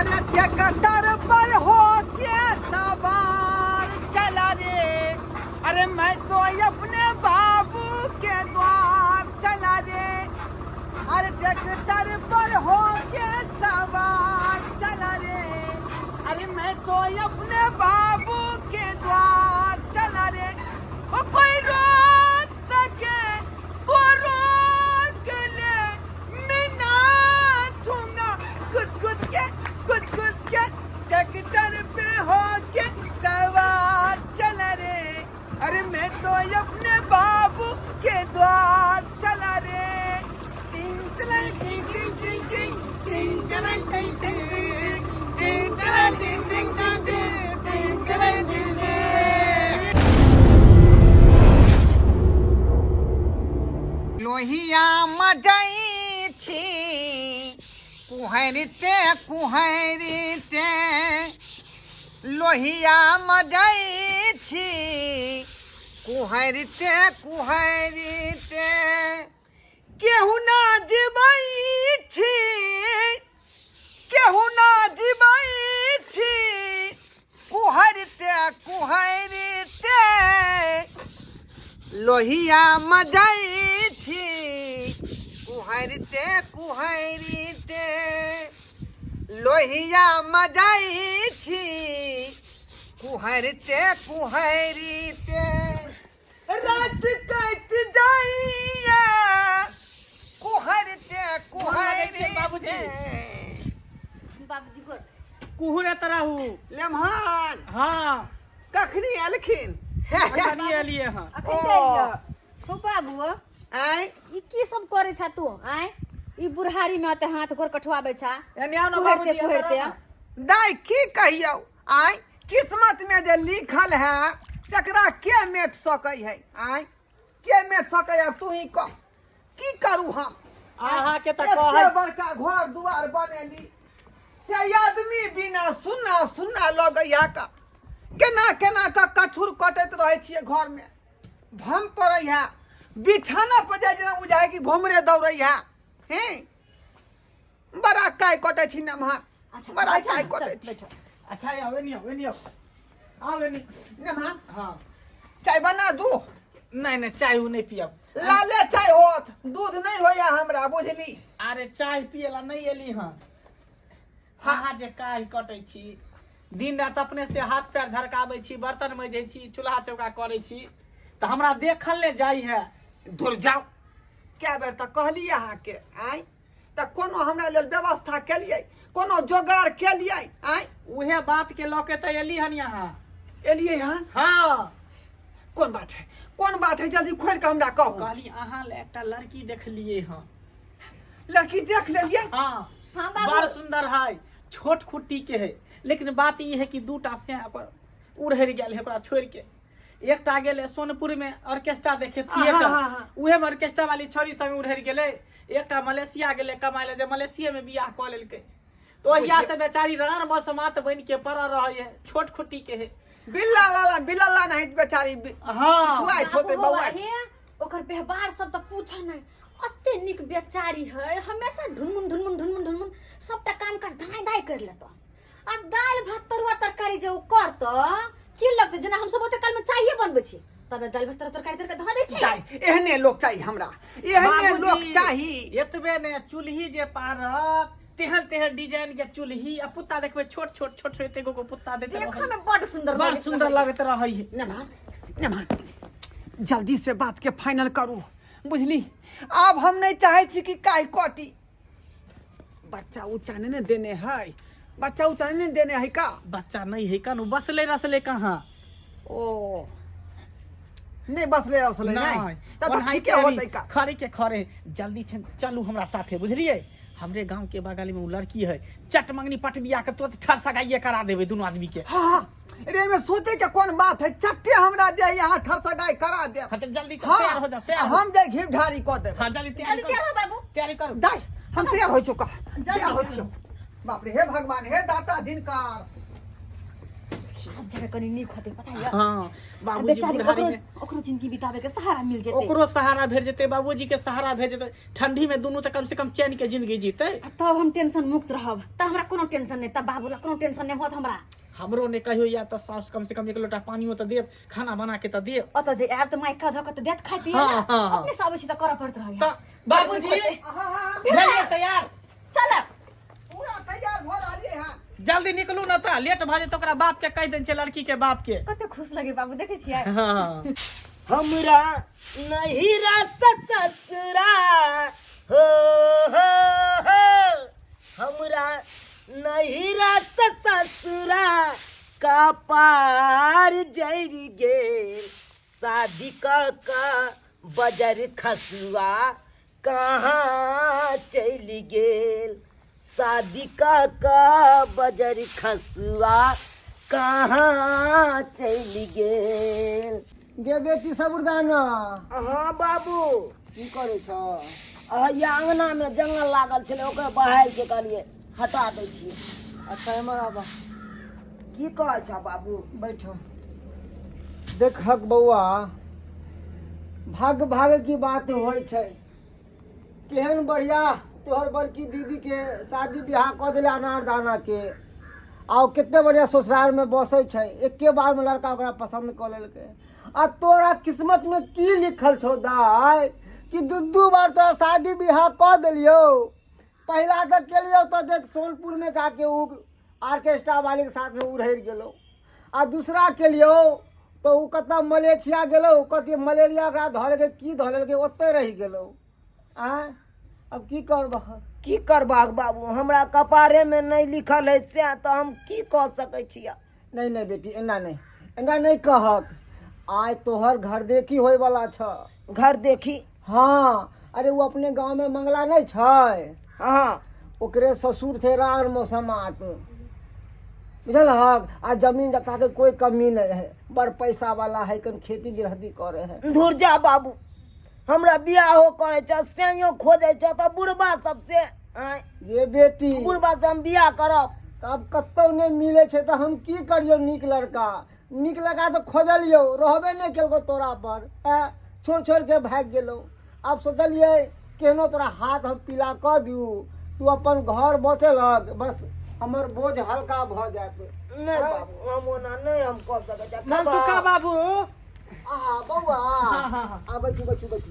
अरे ट्रैक्टर पर हो के सवार चला रे, अरे मैं तो अपने बाबू के द्वार चला रे। अरे ट्रैक्टर पर हो के सवार चला रे, अरे मैं तो अपने बाबू के द्वार चला रे। ओ कोई रोक सके तो रोक ले, मैं नाचूंगा कुद कुद के, कुद कुद के, ट्रैक्टर पे हो के सवार चला रे। अरे मैं तो अपने बाबू के द्वार चला रे। टिंग टलंग टिंग टिंग टिंग टिंग टिंग टलंग टिंग टिंग टिंग टिंग टिंग टलंग टिंग टिंग टिंग टिंग टिंग टलंग टिंग टिंग। लोहिया मजई छी कुहरिते कुहरिते, लोहिया मजई छी कुहरिते कुहरिते, केहू ना जीबै छी, केहू ना जीबै छी कुहरिते कुहरिते, लोहिया मजै छी कुहरिते कुहरिते, लोहिया मजै छी कुहरिते कुहरिते। रात कटि जाइया कुहरते कुहरते। बाबूजी। बाबूजी गोर। कुहरे तराहू। लेमहान। हाँ। कखनी एलखिन? कखनी एलिए हँ। अखन ते एलियै। खूब बाबू। आँय? ई की सब करै छा तू? आँय, ई बुढ़ारी में अते हाथ गोर कठुआबै छा? एने आउ ना कुहरते बाबूजी, कुहरते। एने आउ ना। दाइ की कहियौ, आँय, किस्मत में जे लिखल है तकरा के मेट सकै है? आँय, के मेट सकै है? तू ही कह, की करू हम? अहाँके तऽ एते कहै छी। बड़का घर दुआर बनेली से आदमी बिना सुन्ना सुन्ना लगैया का। केना केना का कछुर कटैत रहै छियै घरमे, भम पड़ै है, बिछाना पर जाइ जेना बुझाइ कि भमरे दौड़ै है। हैं, बड़ा काय कटै छी नमहा। अच्छा, बड़ा बैठो काय ना, कटै चल, छी। बैठो। अच्छा, आउ एनी, आउ एनी, आउ आउ एनी। नमहा। हाँ। चाय बना दू? नहीं नहीं, चाय उ नहीं पियब। लाले चाय होत, दूध नहीं होया हमरा, बुझली। अरे चाय पियला नहीं एली हँ। हाँ। अहाँ जे काय कटै छी दिन रात, अपने से हाथ पैर झरकाबै छी, बर्तन मजै छी, चूल्हा चौका करै छी, तऽ हमरा देखल नहि जाइ है। दूर जाउ, कए बेर तऽ कहली अहाँके, आँय, तऽ कोनो हमरा लेल व्यवस्था केलियै? कोनो जोगाड़ केलियै? आँय? उहे बात के लऽ के तऽ एली हन यहाँ। एलियै हन? हाँ। कोन बात है, कोन बात है? जल्दी खोलि कऽ हमरा कहू। कहली अहाँ ले एकटा लड़की देखलियै हँ। लड़की देख लेलियै? हाँ। हाँ बाबू। बड़ सुंदर है, छोट खुट्टी के है, लेकिन बात ई है कि दूटा से ओकर उड़हरि गेल है ओकरा छोड़ि के। एकटा गेलै सोनपुर में ऑर्केस्ट्रा देखे थिएटर, हाँ, हाँ। उहे में ऑर्केस्ट्रा वाली छोरी संग उड़हरि गेलै। एकटा मलेशिया गेलै कमाय लए, जे मलेशिये में बियाह कऽ लेलकै, तो ओहिया से बेचारी रान बसमात बनि के पड़ल रहै है, छोट खुट्टी के है। बिल्ला लाला बिल्ला ला नहीं बेचारी हाँ। छुआइत होतै। बाबू, बौआ। हे, ओकर व्यवहार सब तऽ पूछ नहि, अते नीक बेचारी है, हमेशा ढुनमुन ढुनमुन ढुनमुन ढुनमुन सबटा काम काज धाय धाय कर लेतौ। आ दालि भात तरुआ तरकारी जे ओ करतौ, की लगतै जेना हमसब ओते काल में चाये बनबै छी, तबे दालि भात तरुआ तरकारी तरकारी धऽ दै छै। चाही, एहने लोक चाही हमरा, एहने लोक बाबूजी, चाही। एतबे ने, चूल्ही जे पारत तेहन तेहन डिजाइन के चूल्ही, आ पुत्ता देखबै छोट छोट छोट छोट एगो गो पुत्ता दैत देखऽ रहै। में बड सुंदर बड़ लगैत सुंदर रहै। लगैत रहै है। नमन नमन, जल्दी से बात के फाइनल करू, बुझली? आब हम नहीं चाहे छी कि काहि कटी। बच्चा उच्चा नहीं ने देने है? बच्चा उच्चा नहीं ने देने है का? बच्चा नहीं है कनु, बसले रसले कहाँ। ओ नहीं बसले रसले नहीं? नहीं। तब तो ओनाहिते ठीके अभी होतै का। खरे के खरे, जल्दी चलू हमरा साथे, बुझलिए? हमरे गांव के बगल में उ लड़की है, चट मंगनी पट बिया के तुरंत ठर सगाइये करा देबे दुनू आदमी के। हाँ हाँ, रे में सोचे के कौन बात है, चट्टे हमरा जे यहाँ ठर सगाई करा दे। हाँ, तो जल्दी हाँ, तैयार हो जाओ, तैयार हो। हम जे घी ढारी कऽ देब। हाँ, जल्दी तैयारी जल्दी तैयार हो बाबू। तैयारी करू। दाई, हम तैयार हो चुका, जल्दी। तैयार हो चुका। बाप रे, हे भगवान, हे दाता दिनकार। छियै। आब जाके कनी नीक होतै, पता यऽ? हँ। आ बाबूजी बेचारी बुढ़ारी ओकरो में ओकरो जिंदगी बिताबे के सहारा मिल जेतै। ओकरो सहारा भेट जेतै, बाबूजी के सहारा भेट जेतै, ठंडी में दुनू तऽ कम से कम चैन के जिंदगी जीतै। आ तब हम टेंशन मुक्त रहब, तब हमरा कोनो टेंशन नहि, तब बाबू ला कोनो टेंशन नहि होत हमरा। हमरो नहि कहियो या तऽ साउस कम से कम एक लोटा पानियो तऽ देब, खाना बना के तऽ देब। ओतऽ जे आयब तऽ माय कऽ धऽ कऽ तऽ देत खाय पिए। हाँ, हाँ, हाँ। अपने से अबै छी तऽ करऽ पड़ैत रहैया। तऽ बाबूजी भेलियै तैयार? चल। पूरा तैयार भऽ रहलियै हँ। जल्दी निकलू ने तऽ लेट भऽ जेतै, ओकरा बाप के कहि देने छै, लड़की के बाप के। कते खुश लगे बाबू, देखै छियै? हाँ। हमरा नहिरा ससुरा हो हो हो, हमरा नहिरा ससुरा कपार जरि गेल, शादी कऽ कऽ बजर खसुआ कहाँ चलि गेल, शादी कऽ कऽ बजर खसुआ कहाँ चलि गेल। गे बेटी सबुरदाना। हाँ बाबू। की करै छ? अहिया अङ्गनामे जंगल लागल छलै, ओकरे बहारि के कहलियै हटा दै छियै। अच्छा, एम्हर आबऽ। की कहै छ बाबू? बैठो। देखहक बौआ, भाग भाग की बात होइ छै। केहन बढ़िया तोहर बड़की दीदी के शादी बियाह कऽ देले अनारदाना के, आ ओ कते बढ़िया ससुराल में बसै छै, एके बार में लड़का ओकरा पसंद कऽ लेलकै। आ तोरा किस्मत में की लिखल छौ दाय कि दू दू बार तोरा शादी बियाह कऽ देलियौ। पहिला तऽ केलियौ तऽ देख सोनपुर में जाके उ ऑर्केस्ट्रा वाले के साथ में उड़हरि गेलौ, आ दूसरा केलियौ तऽ ओ कतऽ मलेशिया गेलौ, कथी मलेरिया ओकरा धऽ लेलकै की धऽ लेलकै, ओतहि रहि गेलौ। आँय, आब की करबह? की करबाक बाबू, हमरा कपारेमे नहि लिखल है सएह, तऽ हम की कऽ सकै छियै? नहि नहि बेटी, एना नहि, एना नहि कहक। आइ तोहर घर देखी होयवला छ। घर देखी? हँ। अरे ओ अपने गाँवमे मंगला नहि छै? हँ। ओकरे ससुर थे रार मौसमात, बुझल हक? आ जमीन जथा के कोई कमी नहीं है, बड़ पैसा वाला है, कन खेती गृहस्थी करे है। धुर जा बाबू, हमरा बियाहो करै छ, सैयो खोजै छ तऽ बुढ़बा सबसे आँय? ये बेटी, बुढ़बा से हम बियाह करब? तब कतौ नहि मिलै छै तऽ हम की करियौ? नीक लड़का, नीक लड़का तऽ खोजलियौ, रहबे नहि केलको तोरा पर, आँय? छोड़ि छोड़ि के भागि गेलौ। आब सोचलियै केहनो तोरा हाथ हम पीला कऽ दियौ, तू अपन घर बसेलक, बस हमर बोझ हल्का भऽ जायत। नहि बाबू, हम ओना नहि हम कऽ सकै छी। मनसुखा बाबू। आहा बौआ। हाँ, हाँ, हाँ। आ बैठू बैठू बैठू।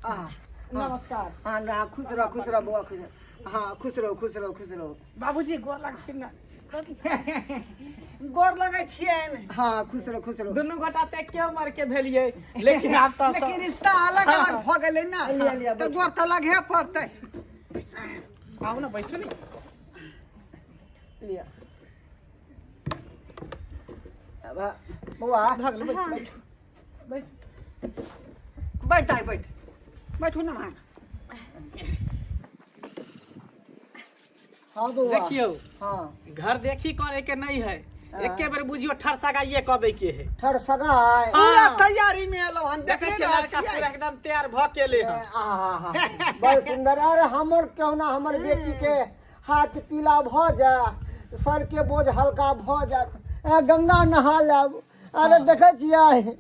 आहा। नमस्कार। हाँ ना, खुश रहो खुश रहो बौआ, खुश रहो। हाँ, खुश रहो खुश रहो खुश रहो। बाबूजी गोर लगथिन ना। गोर लगै छियनि। हाँ, खुश रहो खुश रहो। दुनू गोटा तऽ एके उमर के भेलियै, लेकिन आब तऽ लेकिन रिश्ता अलग अलग भऽ गेलै ना। लिया, लिया, तऽ गोर तऽ लगहे पड़तै। आउ ने, बैसू ने। लिया अब बौआ। भऽ गेलै, बैसू बैसू बैसू। बैठ दाइ, बैठ, बैठू ना माँ। हाँ बौआ। देखियौ। हाँ। घर देखी करे के नहीं है, एके बेर बुझियो ठर सगाइये कऽ दै के है। ठर सगाई? हाँ। पूरा तैयारी में एलहुँ हन। देखै देखने छियै रहल लड़का छियै। पूरा एकदम तैयार भऽ के एलै हन। आहा, बड़ सुंदर। अरे हमर केहुना हमर बेटी के हाथ पीला भऽ जाय, सर के बोझ हल्का भऽ जायत, गंगा नहा लेब। अरे देखै छियै,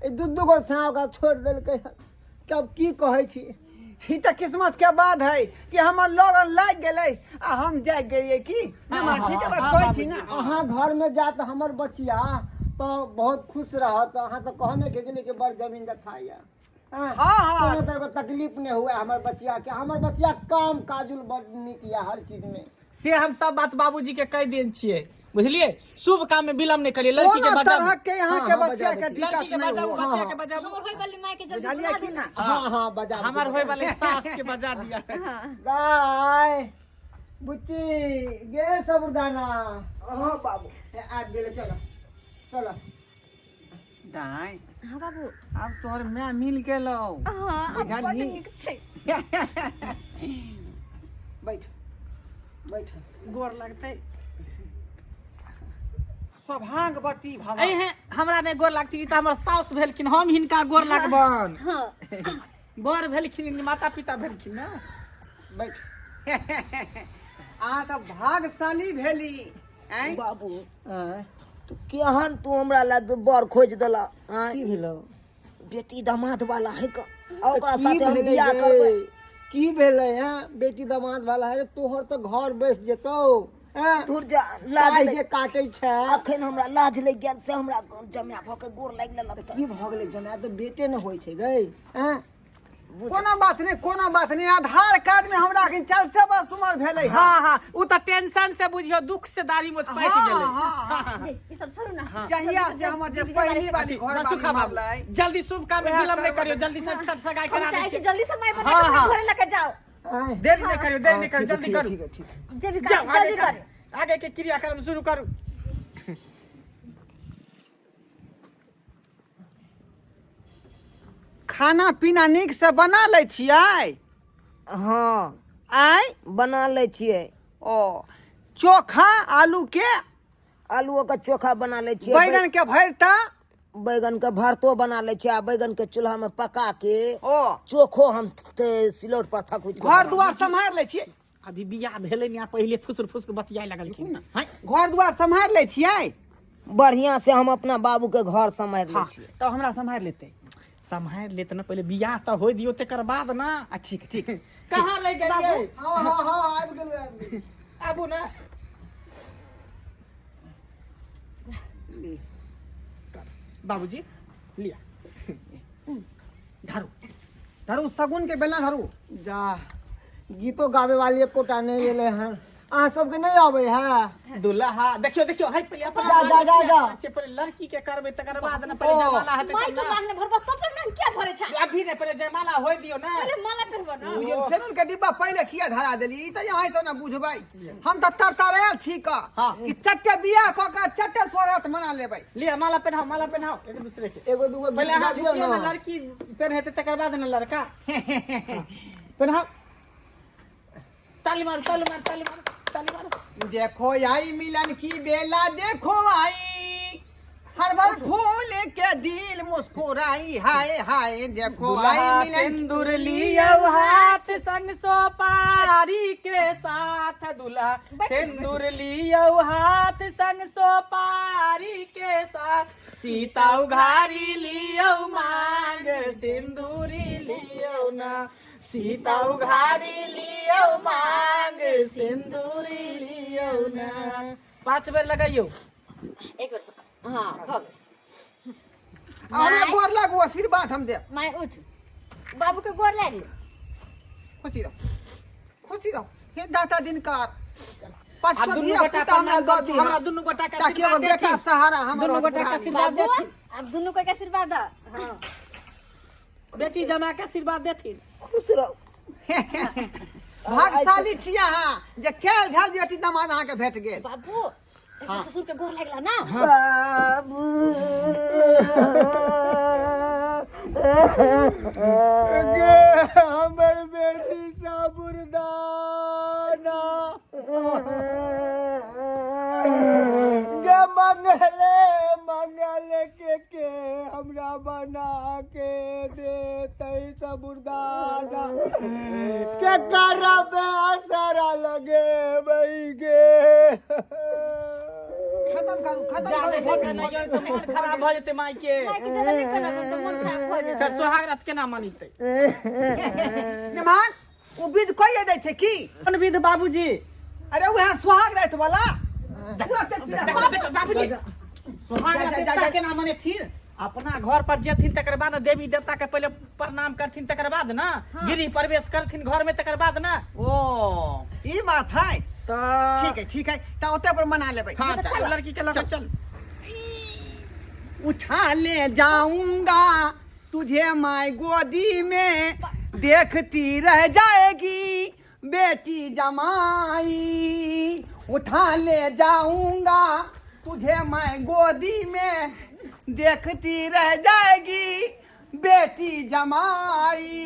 ई दू दू गो साँप ओकरा छोड़ि देलकै हन, तब की कहै छी? ई तऽ किस्मत के बात है कि हमर लगन लागि गेलै आ हम जागि गेलियै की ना माँ, ठीक है बात कहै छी ना? अहाँ घर में जात हमर बचिया तऽ बहुत खुश रहत। अहाँ तऽ कहने के कि बड़ जमीन जथा यऽ। हाँ, हाँ। कोनो तरह के तकलीफ नहीं हुआ हमर बचिया के। हमर बचिया काम काजुल बड़ नीक यऽ हर चीज में। से हम सब बात बाबूजी के कहि देन छियै, बुझलियै? शुभ काम में विलम्ब नहि करियै, लड़की के कोनो बजाबू। तरह के यहाँ के हाँ, हाँ, बचिया के बजाबू। दिक्कत लड़की के नहीं बजाबू, हुआ। बचिया के बजाबू। हमर होय वाली माय के जल्दी बुझलियै बुला कि दू ना? ना। हाँ हाँ, बजाबू। हमर होय वाले सास के बजा दिया। दाय बुच्ची गे सबुरदाना। हाँ बाबू। ए, आबि गेलै, चलो चलो। दाय। हाँ बाबू। आब तोहर माय मिल गेलौ। हाँ, आब बड्ड बुझलही? नीक छै। बैठ बैठ। गोर लगतै। सौभाग्यवती भव। ऐ हमरा नहि गोर लगती, ई तऽ हमर साउस भेलखिन, हम हिनका गोर लगबन? हाँ। बर भेलखिन, माता पिता भेलखिन ने। बैठ। अहाँ तऽ भाग्यशाली भेली। आँय बाबू। आँय। तू केहन तू हमरा ला बर खोजि देला आँय? की भेलो? बेटी दामाद वाला है क आ ओकरा की साथे हम भेलै बियाह गे? करबै। की भेलै? हैं, बेटी दामाद वाला है रे, तोहर तऽ घर बसि जेतौ। हैं? दूर जा, लाज पाइ लागि जे काटै छै। अखन हमरा लाज लागि गेल से हमरा जमाए भऽ के गोर लागि लेलक तऽ। की भऽ गेलै? जमाए तऽ बेटे ने होइ छै गै। हैं? कोनो बात नहि, कोनो बात नहि। आधार कार्ड में हमरा अखन 40 वर्ष उमर भेलै। हाँ हाँ, उ तऽ टेंशन से बुझियो दुख से दाढ़ी मोछ पाकि गेलै। हाँ, हाँ। जे, ई सब छोड़ू ना। जहिया से हमर जे पहिली वाली घर वाली सुखा बाबू, मरलै, जल्दी शुभ काम में वएह विलम्ब नहीं करबै। करियो, जल्दी से ठठ सगाई हम करा दै चाहै छी छी। जल्दी से माय बना हाँ, के हाँ। घरे लके जाओ। आँय। देर नहीं करियो, देर नहीं हाँ, करियो, ठीक है, जल्दी ठीक है, करू। ठीक है, ठीक है। जे भी जाओ, काज आगे जल्दी करू। करू। आगे के क्रियाक्रम शुरू करू। खाना पीना नीक से बना लै छियै? हाँ। आँय? बना लै छियै। ओ चोखा आलू के? आलूओ के चोखा बना लै छियै। बैगन के भरता? बैगन के भरतो बना लै छियै आ बैगन के चूल्हा में पका के ओ चोखो हम सिलौट पर थकुचि के घर बना। दुआर सम्हारि लै छियै? अभी बियाह भेलै ने, पहिले फुसुर फुसुर बतियाए लगलखिन। हैं? घर दुआर सम्हारि लै छियै? बढ़िया से हम अपना बाबू के घर सम्हारि लै हाँ, छियै। तब हमरा सम्हारि लेतै। सम्हारि लेत ने, पहिले बियाह तऽ होय दियौ तकर बाद ना। आ ठीक है, ठीक है। कहाँ लए गेलियै? हाँ हाँ हाँ, आबि गेलहुँ, आबि गेलहुँ। आबू ना ले। बाबूजी, लिया धरू। धरू, शगुन के बेला धरू। जा, गीतो गावे वाली एकोटा नहि एलै हन। अहाँ सबके नहि आबै है? दुल्हा देखियो, देखियो है, पहिले अपन जा, जा, जा, जा। छै, पहिले लड़की के करबै तकर बाद ने पहिले ओ। जयमाला हेतै माय तब के ना। मांगने भरबो तो पर ना क्या भरे छै? अभी नहि, पहिले जयमाला होय दियौ ना। पहिले माला पहिरबो ना। बुझल सेनुन के डिब्बा पहिले किया धरा देली? ई तऽ यहाँ से ना बुझबै। हम तऽ तरतरायल छी क हाँ। कि चट्टे बियाह कऽ के चट्टे स्वागत मना लेबै। लिअ, माला पहिनाओ, माला पहिनाओ एक दूसरे के। एगो दूगो पहिले गीत अहाँ गाबियौ झुकियौ ने। ने, लड़की पहिनेतै तकर बाद ने लड़का पहिनाओ। ताली मारू, ताली मारू, ताली मारू, ताली मारू। देखो आई मिलन की बेला, देखो आई हर भर फूल के दिल मुस्कुराई, हाय हाय देखो आई दुल्हा मिलन। सिंदूर लियौ हाथ संग सोपारी के साथ, दुल्हा सिंदूर लियौ हाथ संग सोपारी के साथ, सीता उघारी लियौ मांग सिंदूरी लियौ ना, सीता उघारी लियौ मांग सिंदूरी लियौ ना। 5 बेर लगैयौ। एक बेर, हाँ, भऽ गेल। हमरा गोर लागू, आशीर्वाद हम देब। माय उठ, बाबू के गोर लागि ले। खुशी रहो, खुशी रहो। हे दाता दिनकर, पाँच आब ठो दुनू धिया गोटा पुता हमरा प्रणाम दऽ करू, हमरा दिहऽ, दुनू गोटा के ताकि एगो आशीर्वाद बेटा देथिन। सहारा हमर दुनू रहत गोटा के बुढ़ारी। आशीर्वाद बाबू देथिन। आब दुनू के आशीर्वाद दऽ। हाँ। बेटी जमा के आशीर्वाद देथिन। खुश रहू। भाग्यशाली छी अहाँ जे कैल धैल बेटी दामाद अहाँके भेट गेल। बाबू, एकरा ससुर के गोर लागला ना। बाबू गे, हमर बेटी साबुरदाना गे, मंगले मंगल के हमरा बना के देतै साबुरदाना के, करबे असरा लगेबै गे। खत्म करू, खत्म जा करू। नहीं, भऽ गेल, नहीं, भऽ गेल, तऽ मोन खराब भऽ जेतै माय के। माय के ज्यादा नहीं करब तऽ मोन खराब भऽ जेतै। फेर सोहाग रात केना मनेतै? निमान, ओ विध कहिए दै छै की? कोन विध बाबूजी? अरे उएह सुहाग राति वाला तुरते पीड़ा। देखो, देखो, बाबूजी, सोहाग जा, रात जा, एकटा जा। केना मनेथिन? अपना घर पर जेथिन तकर बाद ने देवी देवता के पहिले प्रणाम करथिन, तकर बाद ना गृह प्रवेश करथिन घर में, तकर बाद ना। ओ ई बात है। तऽ ठीक है, ठीक है, तऽ ओते पर मना लेबै। हाँ, तऽ चल, चल। लड़की के लऽ के चल। उठा ले जाऊंगा तुझे माय गोदी में, देखती रह जाएगी बेटी जमाई। उठा ले जाऊंगा तुझे मैं गोदी में, देखती रह जाएगी बेटी जमाई।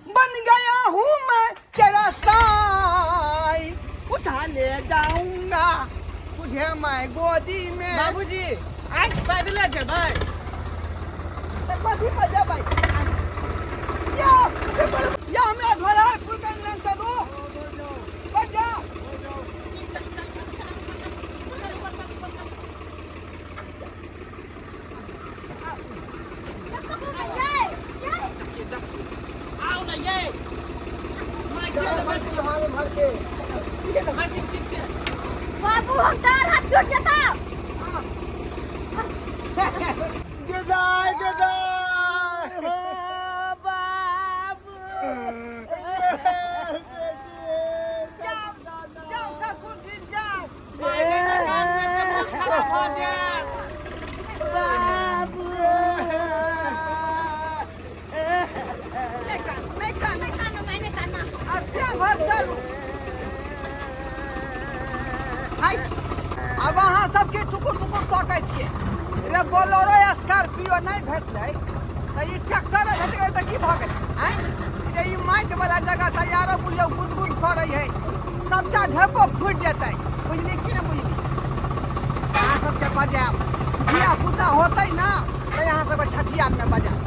बन गया हूँ मैं तेरा साई, उठा ले जाऊंगा तुझे मैं गोदी में। बाबूजी, आय। पैदले जेबै? तऽ कथी पर जेबै? या रुको, रुको, या हमरा घर है फुलकन लंग, चलू, बच जाओ। बाबू, हम डार हाथ टूट जेता। गदाय गदाय बाबू। जाओ जाओ ससुर जी जाओ। माय गे, कान में के मोन खराब भऽ जायत। बाबू। नहीं कान, नहीं कान। नहीं काना, मैंने काना। अब क्या घर चलू। हाय, आब अहाँ सबके टुकुर टुकुर तकै छियै रे। बोलेरो स्कॉर्पियो नहि भेटलै तऽ ई ट्रैक्टर भेट गेलै तऽ की भऽ गेलै? आँय रे, ई माटि वाला जगह तऽ यारो बुझियौ गुनगुन करै है, सबटा ढेपो फूटि जेतै। बुझली कि नहि बुझली? अहाँ सबके बजायब, धिया पुता होतै ने तऽ अहाँ सबके छठियारमे बजायब।